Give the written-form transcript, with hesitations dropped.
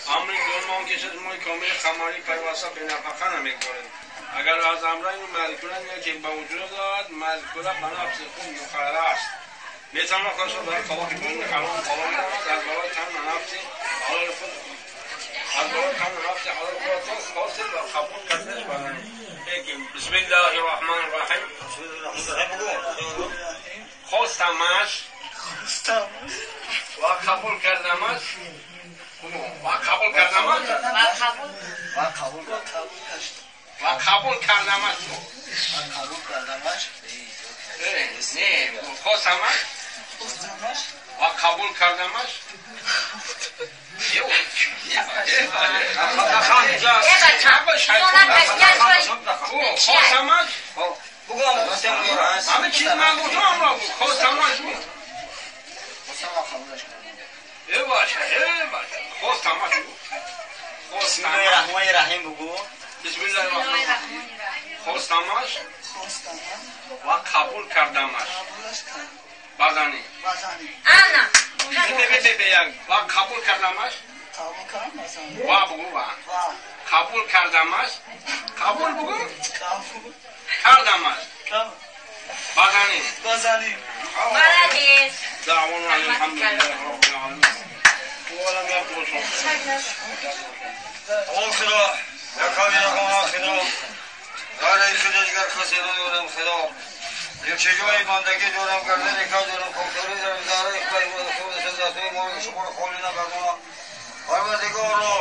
Амри дуюм он ки 6 моҳи комили қамарӣ пайваста бенафақа намегузорем. Агар аз амрайни мазкура ки ба вуҷуд ояд, мазкура ба нафси худ мухайра аст. Метавонад худашро дар талоқи беруни ҳаром боло медонад, аз барои тан нафси ҳалоли худ, аз барои тан нафси ҳалоли худ хосил ва қабул карданаш базанӣ. Бисмиллаҳи раҳмани раҳим. Хостамаш ва қабул кардамаш, ва қабул кардамаш, ва қабул кардамаш, не, хостамаш ва қабул кардамаш. Хостамаш, ҳама чиз ман гуфтам, амро хостамаш. Баша, баша, хостамаш. Бисмиллоҳи раҳмони раҳим бугу. Бисмиллоҳи раҳмони раҳим. Хостамаш ва қабул кардамаш базанӣ. Ва қабул кардамаш, ва бугу, ва қабул кардамаш, қабул бугу, кардамаш базанӣ. Молодец. Даъвона алҳамдулиллаҳи роббил оламин. Олам як бошад. О Худо, яками рақама Худо, ғайри худо дигар касе надорам Худо. Чиҷои бандагӣ дорам, гардани кар дорам, хоксорӣ дорам, зараи худо дастҳои моро шуморо холӣ нагардонам. Парвардигоро.